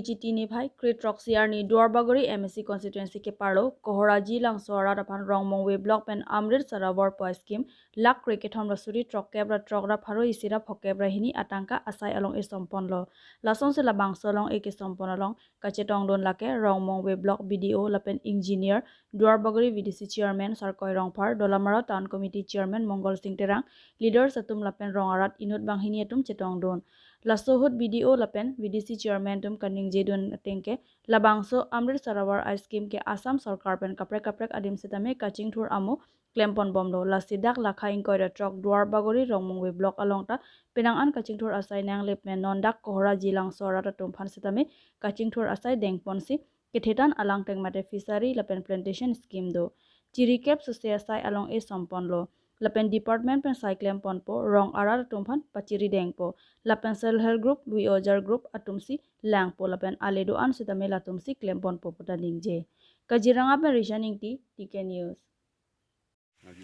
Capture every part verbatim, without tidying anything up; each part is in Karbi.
Chiti niphai kre throksi arni Duarbagori M A C constituency keparlo Kohora Jilangso arat aphan Rongmongve block pen Amrit Sarovar pu a-scheme lakh kre kethom ra suri throkkep ra throk ra pharo isi ra phokep ra hini atangka asai along-e somponlo. Lasonsi labangso along-e kesomponlong kachetongdun lake Rongmongve block B D O lapen engineer, Duarbagori V D C chairman Sarkoi Rongphar, Dolamara Town Committee chairman Mongol Sing Terang, leaders atum lapen rong arat inut banghini atum chetongdun. Laso ahut B D O lapen V D C chairman atum kaningjedun ateng ke labangso Amrit Sarovar a-scheme ke Assam Sorkar pen kaprek kaprek adim sitame kachingthur amo klemponbomlo. Lasi dak lakha ingkoi ra throk Duarbagori Rongmongve block along ta penang an kachingthur asai nanglip pen non dak Kohora Jilangso arat atum aphan sitame kachingthur asai dengponsi kethetan alangteng mate fishery lapen plantation scheme do. Chirikep suse asai along-e somponlo. Lapen department pen sai klemponpo, rong arat atum aphan pachiri dengpo. Lapen self help group, V O J R group atumsi langpo lapen ale do-an sitame latumsi klemponpo puta ningje. Kaziranga pen Rishan Ingti, T K News.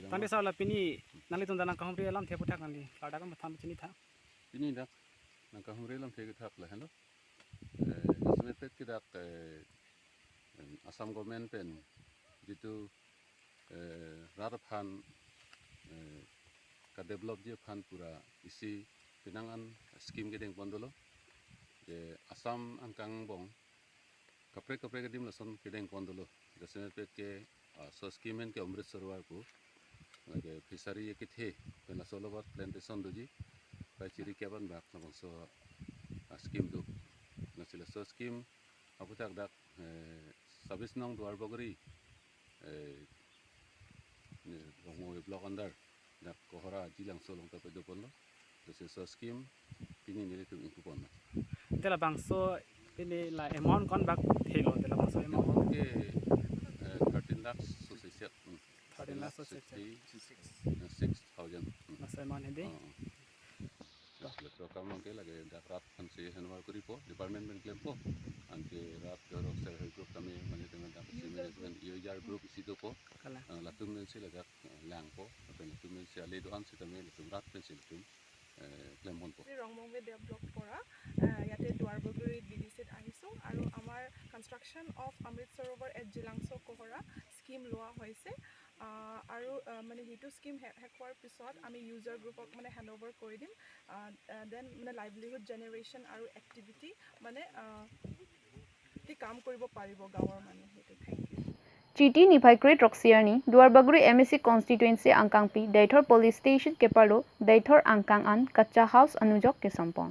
Tangte sir, la pini nanglitum ta nangkahumri alamthe aphuthak nangli ladak an mathan chinitha. Pini dak nangkahumri alamthe kethak lahenlo. Eh, jasemet pet ke dak, eh, em, Assam government pen jitu, eh, rat aphan, eh, kadevelopji aphan pura isi penang an scheme kedengpon dolo. Je Assam angkang angbong kaprek kaprek adim lason kedengpon dolo. Jasemet pet ke, ah, laso scheme pen ke Amrit Sarovar pu. Lake fishery kethe pen laso alobat plantation doji. Pai chirikep an bak labangso, ah, scheme do. Lasi laso scheme aphuthak dak, eh, service nong Duarbagori, eh, ne Rongmongve block under dak Kohora Jilangso along ta pedoponlo. Lasi laso scheme pini nelitum ingpuponlo. Te labangso pini la amount konbak thelo, te labangso amount? Amount ke, eh, thirteen lakhs sixty, hmm. Thirteen lakhs sixty, sixty, eh, six thousand. Hmm. Laso amount hedi? Oh. Laso kam along ke lake dak rat aphansi handover koripo, department pen klempo. Anke rat jorok self help group kami mane teman dak isi management V O J R group isi dopo. Kalang. Ah, latum pensi ladak, eh, langpo, lapen latum pensi ale do-an sitame latum rat pensi latum, eh, klemponpo. আমি ৰংমংভে ডেভেলপ কৰা, আহ, ইয়াতে দুৱাৰবগৰী B D চিত আহিছোঁ আৰু আমাৰ construction of Amrit সৰোবৰ এট জিলাংছ কহৰা স্কিম লোৱা হৈছে। আহ, আৰু, আহ, মানে সেইটো স্কিম শে-, শেষ হোৱাৰ পিছত আমি ইউজাৰ গ্ৰুপক মানে হেণ্ড অভাৰ কৰি দিম। আহ, আহ, দেন মানে লাইভলিহুড জেনেৰেশ্যন আৰু এক্টিভিটি মানে, আহ, কি কাম কৰিব পাৰিব গাঁৱৰ মানুহ, সেইটো। Thank you. Chiti niphai kre throksi arni Duarbagori M A C constituency angkangpi Deithor police station keparlo Deithor angkang an kacha house anujok kesompon.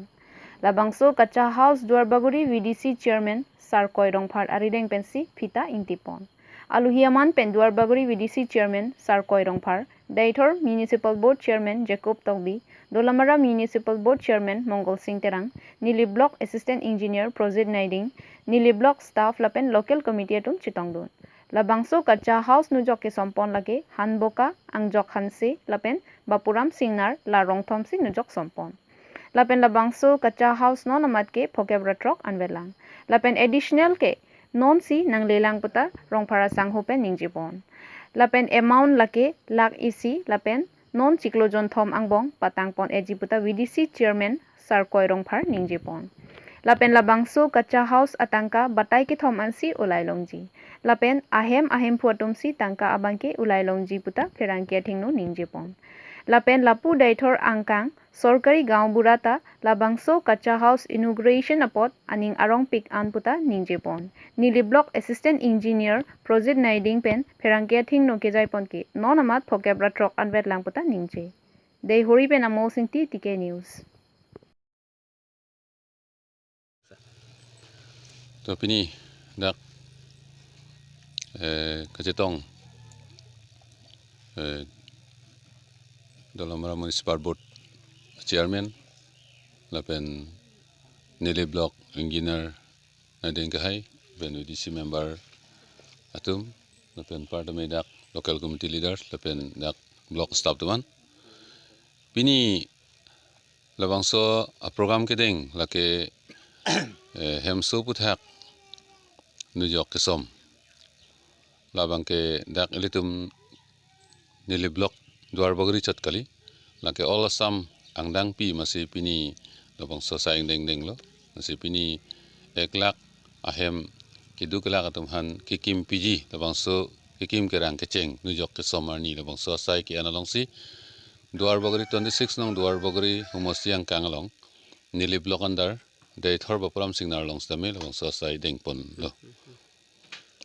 Labangso kacha house Duarbagori V D C chairman Sarkoi Rongphar arideng pensi phita ingtipon. Aluhi aman pen Duarbagori V D C chairman Sarkoi Rongphar, Deithor Municipal Board Chairman Jacob Tokbi, Dolamara Municipal Board Chairman Mongol Sing Terang, Nilip Block Assistant Engineer Projit Naiding, Nilip Block staff lapen local committee atum chetongdun. Labangso kacha house nujok kesompon lake Hanboka, Angjok Hanse lapen Bapuram Singnar, la rongthomsi nujok sompon. Lapen labangso kacha house non amat ke phokep ra throk anvetlang. Lapen additional ke nonsi nanglelang puta Rongphar asangho pen ningjepon. Lapen amount lake lakh isi lapen non chiklo jonthom angbong patangpon-eji puta V D C chairman Sarkoi Rongphar ningjepon. Lapen labangso kacha house atangka batai kethom ansi ulai longji. Lapen ahem ahemphu atumsi tangka abangke ulai longji puta pherangke athengno ningjepon. Lapen lapu Deithor angkang Sorkari Gaonbura ta labangso kacha house inauguration apot aning arongpik an puta ningjepon. Nilip Block Assistant Engineer Projit Naiding pen pherangke athengno kejaipon ke non amat phokep ra throk anvetlang puta ningje. Deithor pen Amol Singti, T K News. To pini dak, eh, kachetong, eh, Dolamara Municipal Board Chairman lapen Nilip Block Engineer Naiding Kehai, lapen V D C member atum, lapen partame dak local committee leaders, lapen dak block staff atum an. Pini labangso aprogram kedeng lake, eh, hemso aphuthak nujok kesom. Labangke dak ilitum Nilip Block Duarbagori chot kali. Lake all Assam angdengpi masi pini labangso sai ingdeng denglo. Masi pini ek lakh ahem keduk kelak atum aphan kekim piji labangso kekim kerang kecheng nujok kesom arni labangso asai ke-en alongsi Duar Bagori twenty six nong Duar Bagori humosti angkang along Nilip Block under Deithor Bapuram Singnar along sitame labangso asai dengponlo.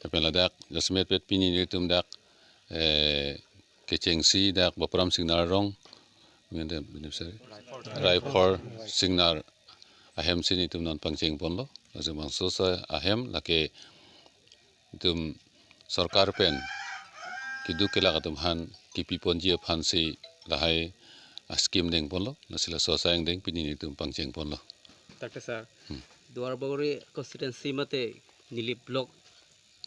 Lapen ladak jasemet pet pini nelitum dak eh, kechengsi dak Bapuram Singnar arong, mende, mende sorry, Raiphor Singnar ahemsi nelitum non pangchengponlo. Lasi bangso asai ahem lake itum sorkar pen keduk kelak atum aphan kepiponji aphansi lahai a-scheme dengponlo. Lasi laso asai angdeng pini nelitum pangchengponlo. Doctor sir, Hmm. Duar Bagori constituency mate Nilip Block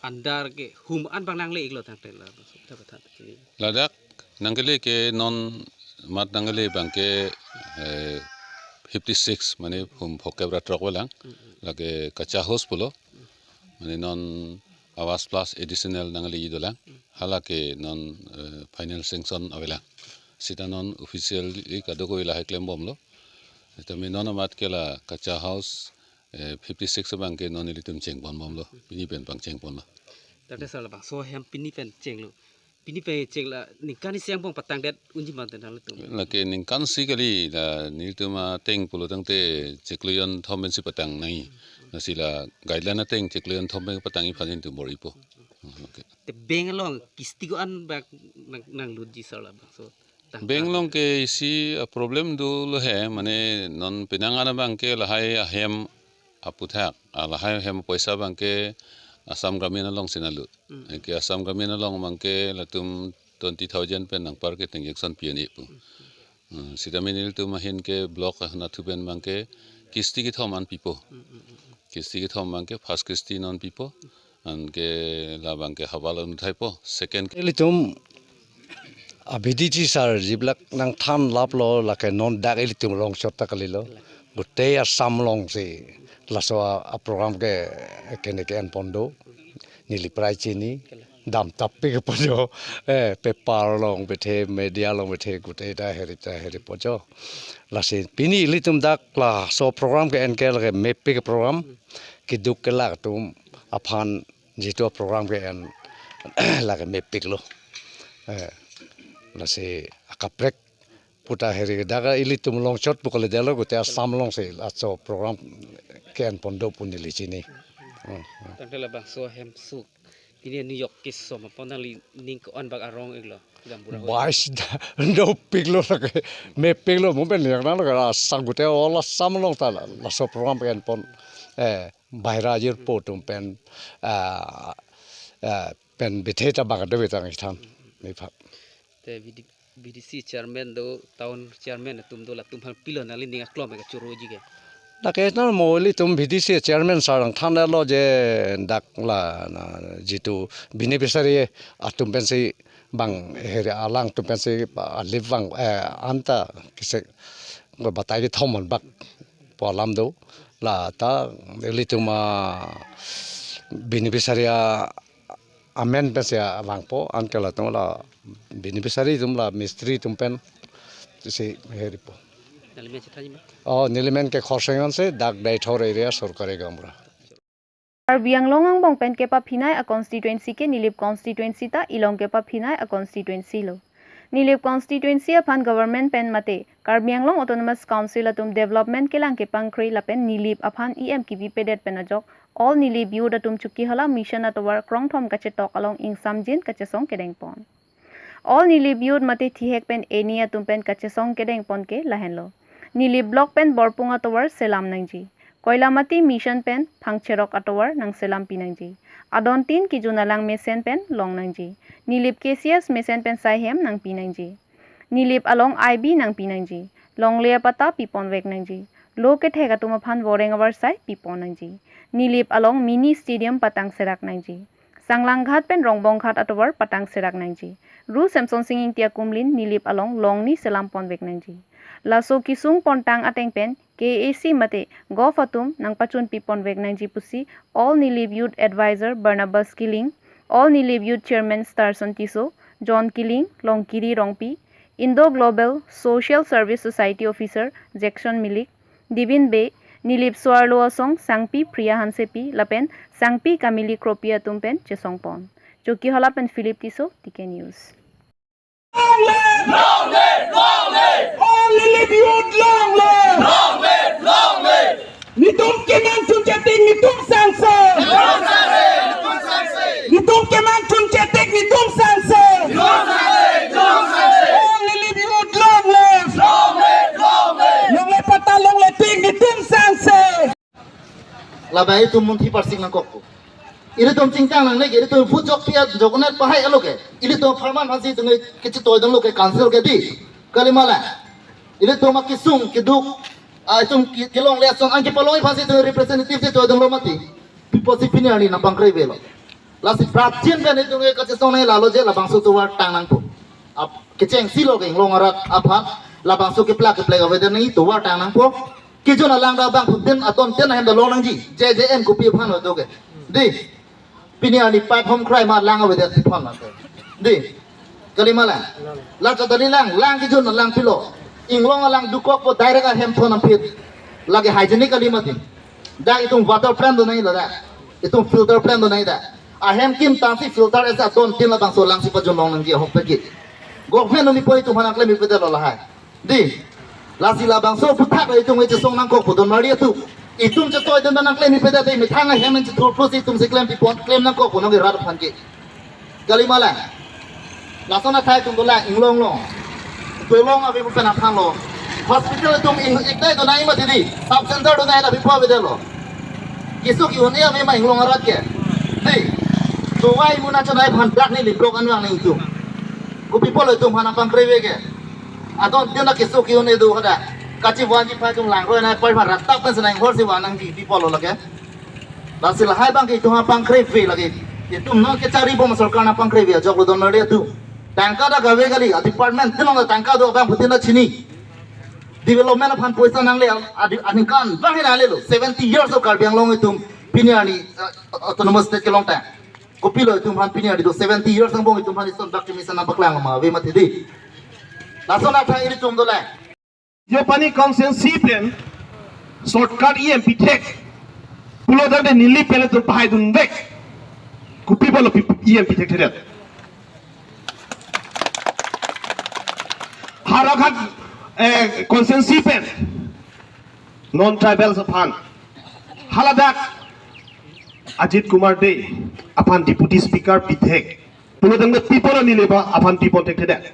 under ke hum an bang nangle-iklo tangte la sukta pathan ini. Ladak nangle ke non mat nangle abangke eh, fifty six mane hum phokep ra throk avelang, lake Kacha House pulo, mane non Awas Plus additional nangle dolang, halake non eh, final sanction avelang. Sita non officially kadokave lahai klembomlo. Sitame non amat ke la Kacha House eh, fifty six abangke non ilitum chengponbomlo, pini pen pangchengponlo. Doctor sir, labangso ahem pini pen chenglo. Pini pen chenglo, ningkan isi angbong patangdet unji mate nanglitum. Lake ningkan isi kali, la nelitum ateng pulo tangte chiklo jonthom pensi patang nangji. Lasi la guideline ateng chiklo jonthom pen patangji aphan nelitum bor-ipo. Hmm, okay. Te bank along kisti ko-an bak nang, nanglutji sir labangso. Tang, Bank tang. Along ke isi a problem dolo he, mane non penang an abangke lahai ahem aputhak, a lahai ahem poisa abangke Assam Gramin alongsi nalut. Mm. Ke Assam Gramin along abangke latum twenty thousand pen nangpar ke transaction pi-un-e pu. Hmm, sitame nelitum ahin ke block ahna thu pen abangke kisti kethom an pipo. Mm, mm, mm, mm. Kisti kethom abangke first kisti non pipo. Anke labangke havar un-thaipo. Second Ilitum a B D C sir jiblak nangthan laplo, lake non dak ilitum longchot ta kalilo. Gutei Assam alongsi laso a, a program ke kene ke-enpon do. Neli prai chini. Dam tapi ke pojo. Eh, paper along bethe, media along bethe, gutei ta heri ta heri pojo. Lasi pini ilitum dak laso program ke-en ke lake mepik program. Keduk kelak atum aphan jitu program ke-en lake mepiklo. Eh, lasi akaprek puta heri dak ilitum longchot pu kali detlo, gutei Assam alongsi laso program ke-enpon do pu neli chini. Hmm, hmm. Tangte labangso ahem suk pini nujok kesom apon nangli ning ko-an bak arong-iklo. Bais da, dopiklo lake, mepiklo, mo pen yang nang lake, la sang gutei all Assam along ta la, laso program ke-enpon, eh, baira jirpo atum pen, ah, ah, pen bethe ta bang do betang ithan. Ni pha. Te B D, B D C chairman do, town chairman atum do, latum aphan pilo nangli ning aklong ke choroji ke. Lake na mo ilitum B D C chairman sir nangthan lo je dak la na jitu beneficiary atum pensi bang heri alangtum pensi alip bang, eh, anta kese batai kethom an bak pu alam do. La ta ilitum a beneficiary a amen pensi vangpo, anke latum la beneficiary atum la mistri atum pen si heripo. Nangli men chethanji ma? Oh, neli men ke Khorsing Hanse, dak Deithor area, sorkari gaonbura. Karbi Anglong angbong pen kepaphinai a constituency ke Nilip constituency ta ilong kepaphinai a constituency lo. Nilip constituency aphan government pen mate Karbi Anglong Autonomous Council atum development kelang kepangkre lapen Nilip aphan E M kipipedet pen ajok All Nilip Youth atum Chokihola Mission atovar krongthom kachetok along ingsamjin kachesong kedengpon. All Nilip Youth mate thihek pen eni atum pen kachesong kedengpon ke lahenlo. Nilip Block pen Borpung atovar selam nangji. Koilamati Mission pen Phangcherok atovar nangselam pinangji. Adontin Kijunalang mesen pen long nangji. Nilip K C S mesen pen saihem nangpinangji. Nilip along I B nangpinangji. Longle apatta piponvek nangji. Lo kethek atum aphan voreng avarsai pipon nangji. Nilip along mini stadium patang serak nangji. Sanglanghat pen Rongbonghat atovar patang serak nangji. Ru Semsonsing Ingti akumlin Nilip along longni selam ponvek nangji. Laso kesung pontang ateng pen K A C mate Gov atum nangpachun piponvek nangji pusi All Nilip Youth Advisor Barnabas Killing, All Nilip Youth Chairman Starson Tisso, John Killing, Longkiri Rongpi, Indo Global Social Service Society Officer Jackson Milik, Divin Bey, Nilip Soarlo asong Sangpi Priya Hansepi lapen Sangpi Kamili Kropi atum pen chesongpon. Chokihola pen Philip Tisso, T K News. Long live! Long live! Long live! All Nilip youth, long live! Long live! Long live! Netum kemang chun chetik, netum sangse. Netum sangse! Netum sangse! Netum kemang chun chetik, netum sangse. Netum sangse! Netum sangse! All Nilip youth, long live! Long live! Long live! Longle patta longle tik, netum sangse. Labang itum munthi parsik nangkok. Ilitum chingtang nangne ke, ilitum vote jokpi ajok-net pahai alo ke. Ilitum apharman aphansi itum kechitoi dun lo ke council ke dei. Kalima la. Ilitum akesung keduk, ah, itum ke-, kelongle ason an kepalong aphansi itum representative chitoi dun lo mati. People si pini arni nangpangkre avelo. Lasi prapjin pen itum ke kachesong nai lalo je labangso tovar tang nangpo. Ap kechengsi lo ke inglong arat aphan labangso keplak keplek avedet nangji tovar tang nangpo. Kejun alang da bang phutin aton tin ahem da long nangji. J J M kopi aphan hodo ke. Dei. Pini arni pipe hom krai ma lang avedet si phan ma ke. Dei. Kalima la. La chadali lang, lang kejun alang pilo. Inglong alang dukokpo direct ahem thon ampit. Lake hygienic kalima dei. Dak itum water plant do nai lo dak. Itum filter plant do nai dak. Ahem kim tangsi filter esa don tin labangso lang si pajun long nangji ahok pekit. Government numi poi itum aphan nangklem ipedet lo lahai. Dei. Lasi labangso aphuthak itum chesong nangkok pu don mari atum. Itum chetoi dun nangklem ipedet dei, methang ahem nang chethur plus itum si klem pipon klem nangkok pu nang irat aphan ke. Kalima la. Lason athai atum dolang inglong long. Dolong ave pu pen aphan lo. Hospital itum in ikdai do nai mati dei. Sub center do nai la pipo avedet lo. Keso ke-un-e ave ma inglong arat ke. Dei. Dovai muna chonai aphan dak Nilip Block anvang nangtum. Kopi apotlo itum aphan nangpangkre ave ke. Adon tin la keso ke-un-e do hadak. Kachivanji aphan itum langroi nai apar aphan rastap pen senang hor si van nangji pi apotlo lake. Lasi lahai abang ke itum aphan pangkre ave lake. Itum non kechari bom sorkar nangpangkre ave ajok lo don mari atum. Tangka dak ave kali, a department tin long tangka do abang phutin la chini. Development aphan poisa nangle, adi aningkan bang hina lelo. Seventy years of Karbi Anglong itum pini arni, eh, autonomous state kelong tang. Kopilo itum aphan pini arni do seventy years angbong itum aphan ison dak kemisa nangpaklang ma ave mati dei. Lason athai ilitum dolang. Jopani constituency pen shortcut E M pithek. Pulo tangte Nilip pen itum pahai dunvek. Kopi apotlo pi-, E M pithekthedet. Howraghat, eh, constituency pen non tribals aphan. Haladak Ajit Kumar Dey aphan deputy speaker pithek. Pulo tangte pi apotlo Nilip aphan pipon thekthedet.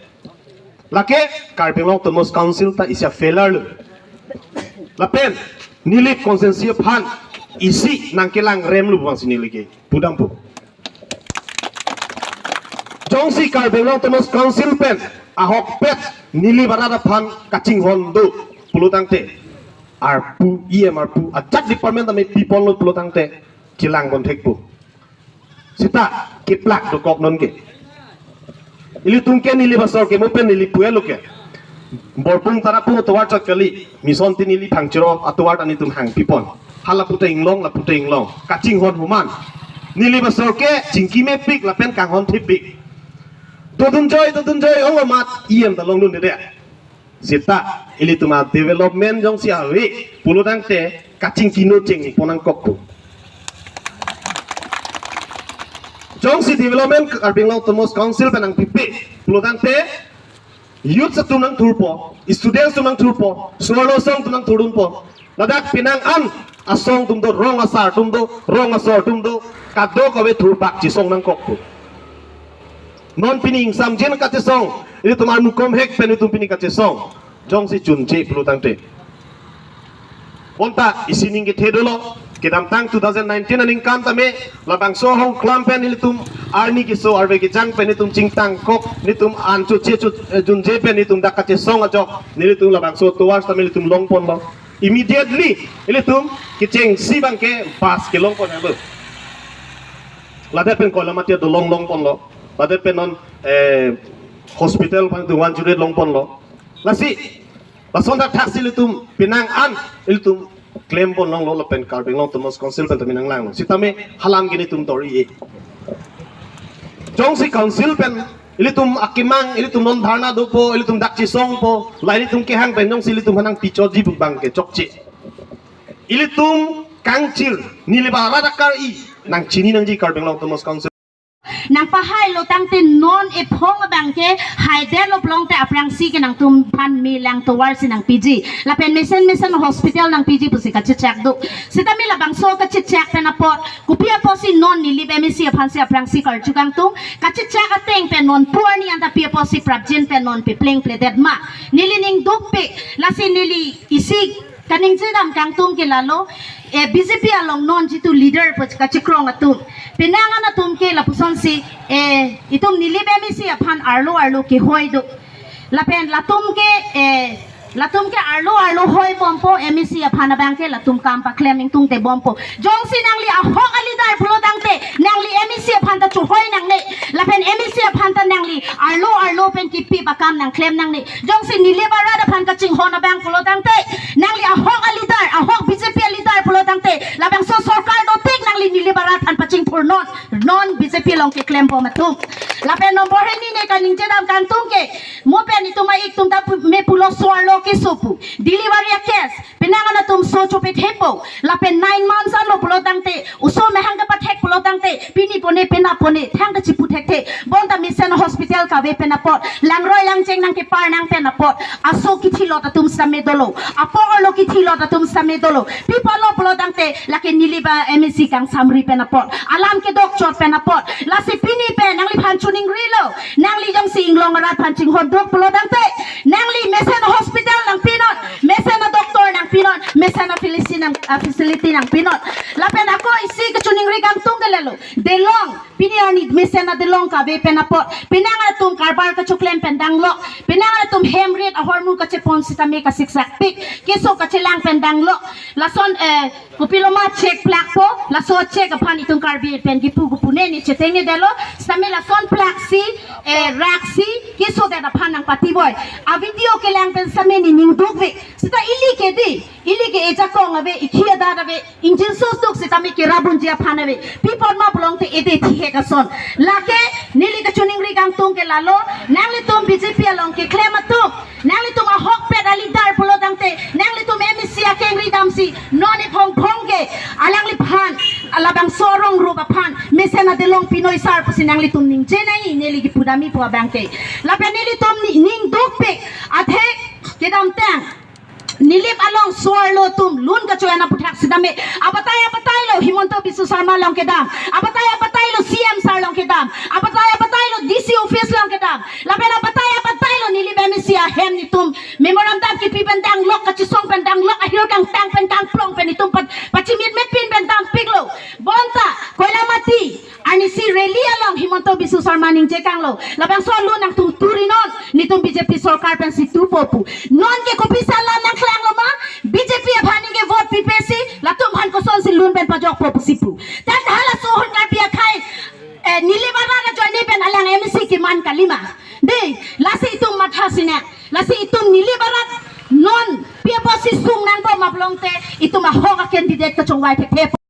Lake Karbi Anglong Autonomous Council ta isi a-failure lo. Lapen Nilip constituency aphan isi nangkelang rem lo bang si Nilip ke. Pudampo. Jongsi Karbi Anglong Autonomous Council pen ahokpet Nilip arat aphan kachinghon do pulo tangte, arpu, E M arpu, ajat department tame piponlo pulo tangte, chelang ponthekpo. Seta keplak dokok non ke. Ilitum ke Nilip asor ke mo pen Nilip pu-etlo ke. Borpung Tarapung atovar chot kali, Mission Tinili Phangchero atovar ta netum hang pipon. Hala pute inglong, la pute inglong. Kachinghon human. Nilip asor ke chingki mepik lapen kanghon thepik. Dodunjoi, dodunjoi, ong amat, E M ta longdundedet. Seta, ilitum a-development jongsi ave, pulo tangte, kachingkino chengpon nangkokpo. Jongsi development Karbi Anglong Autonomous Council pen nangpipe, pulo tangte, youth atum nangthurpo, students atum nangthurpo, Soarlo asong atum nangthurdunpo. Ladak penang an asong atum do, rong asar atum do, rong asor atum do, kadokave thurpak chesong nangkokpo. Non pini ingsamjin kachesong, ilitum armukom hek pen itum pini kachesong. Jongsi chunche pulo tangte. Bonta isi ning kethe dolo, kedamtang two thousand nineteen aningkan tame, labangso ahongklam pen ilitum arni keso arve kejang pen itum chingtangkok, ilitum an choche cho, eh, junje pen itum dak kachesong ajok, nelitum labangso tovar tame ilitum longponlo. Immediately, ilitum kechengsi abang ke bus kelongpon helo. Ladak pen Koilamati adolong longponlo. Ladak pen non, eh, hospital abang tu one zero eight longponlo. Lasi, lason dak thaksi ilitum penang an ilitum klempon longlo lapen Karbi Anglong Autonomous Council pen tame nanglanglo. Sitame halam ke netum tor-i-e. Jongsi council pen ilitum akemang, ilitum non dharna dopo, ilitum dak chesongpo, la ilitum kehang pen jongsi ilitum hanang pichotji pu abang ke chokche. Ilitum kangchir, Nilip arat akar-i nangchini nangji Karbi Anglong Autonomous Council. Nangpahailo tangte non ephong abangke haidetlo pulote aphrangsi ke nangtumphan melang tovar si nangpiji. Lapen mesen mesen hospital nangpiji pusi kachechak do. Sitame labangso kachechak pen apot, kopi apotsi non Nilip M A C aphansi aphrangsi karju kangtung, kachechak ateng pen non pu arni anta pi apotsi prapjin pen non peplengpledet ma. Neli ning dukpik, lasi neli isi kaningjedam kangtung ke lalo, eh, B J P along non jitu leader pu kachikrong atum, penang an atum ke lapusonsi, eh, itum Nilip M A C aphan arlo arlo kehoi do. Lapen latum ke, eh, latum ke arlo arlo hoibompo, M A C aphan abangke latum kam paklem ingtungtebompo. Jongsi nangli ahok a-leader pulo tangte, nangli M A C aphan ta chohoi nangne. Lapen M A C aphan ta nangli arlo arlo pen kipi pakam nangklem nangne. Jongsi Nilip arat aphan kachinghon abang pulo tangte, nangli ahok a-leader, ahok B J P a-leader pulo tangte, labangso sorkar dotik nangli Nilip arat aphan pachingthurnon, non B J P along keklembom atum. Lapen nombor hini ne kaningjedam kangtung ke, mo pen itum a-ik atum ta pu-, me pulo so-arlo keso pu. Delivery a-case, penang an atum so chopethepo. Lapen nine months anlo pulo tangte, oso amahang kepathek pulo tangte, pini pone, penap pone, thang kachipu thekthe. Bonta mesen hospital kave pen apot, langroi langcheng nangkepar nang pen apot, aso kithilot atum sitame dolo, apor lo kithilot atum sitame dolo. Pi apotlo pulo tangte, lake Nilip a-M A C kangsamri pen apot, alam kedokchot pen apot. Lasi pini pen nangliphan choningrilo, nangli jongsi inglong arat aphan chinghondok pulo tangte, nangli mesen hospital nangpinon, mesen a-doctor nangpinon, mesen a-facility nang, a-facility nangpinon. Lapen ako isi kachoningri kangtung ke lalo, Delong, pini arni mesen a-Delong kave pen apot, penang atum karbar kachoklem pen danglok, penang atum hem rit ahormu kachepon sitame kasiksakpik, keso kachelang pen danglok. Lason, eh, kopiloma cheque plakpo, laso cheque aphan itum Karbi pen kipu kepune ne chetengnedetlo, sitame lason plaksi, eh, raksi, kesodet aphan nangpatiboi. A-video kelang pen sitame ne ning dukve. Sita ili ke dei, ili ke ejakong ave, ikhi adat ave, ingjinso duk sitame kerap unji aphan ave. Pi apot ma pulote ede thihek ason. Lake neli kachoningri kangtung ke lalo, nanglitum B J P along keklem atum, nanglitum ahokpet a-leader pulo tangte, nanglitum M A C akengri damsi, non ephong phong ke, alangliphan, alabangso arong rup aphan, mesen a-Delong pinoi sar pusi nanglitum ningje nai, neli kipudamji pu abangke. Lapen nelitum ni-, ning dukpik, athek kedamtang Nilip along so-arlo atum lun kachoyan aputhak sitame, abatai abatailo Himanta Biswa Sarma along kedam, abatai abatailo C M sir along kedam, abatai abatailo D C office along kedam, lapen abatai abatailo Nilip M A C ahem netum memorandum kipi pen danglok, kachesong pen danglok, ahir kangtang pen kangplong pen itum pat, pachimitmit pin pen dampiklo. Bonta Koilamati arnisi rally along Himanta Biswa Sarma ningje kanglo, labangso alun nangtum turinon, netum B J P sorkar pensi tupo pu. Non ke kopisa alam nangklanglo ma? B J P aphan ningke vote pipe si, latum aphan kosonsi lun pen pajokpo pusi pu. Tangte halaso ahut Karbi akhei, eh, Nilip arat ajoine pen alang M A C keman kalima. Dei, lasi itum matha sina, lasi itum Nilip arat non pi apotsi sung nangbom ma pulote, itum ahok a-candidate kachongvai thekthe.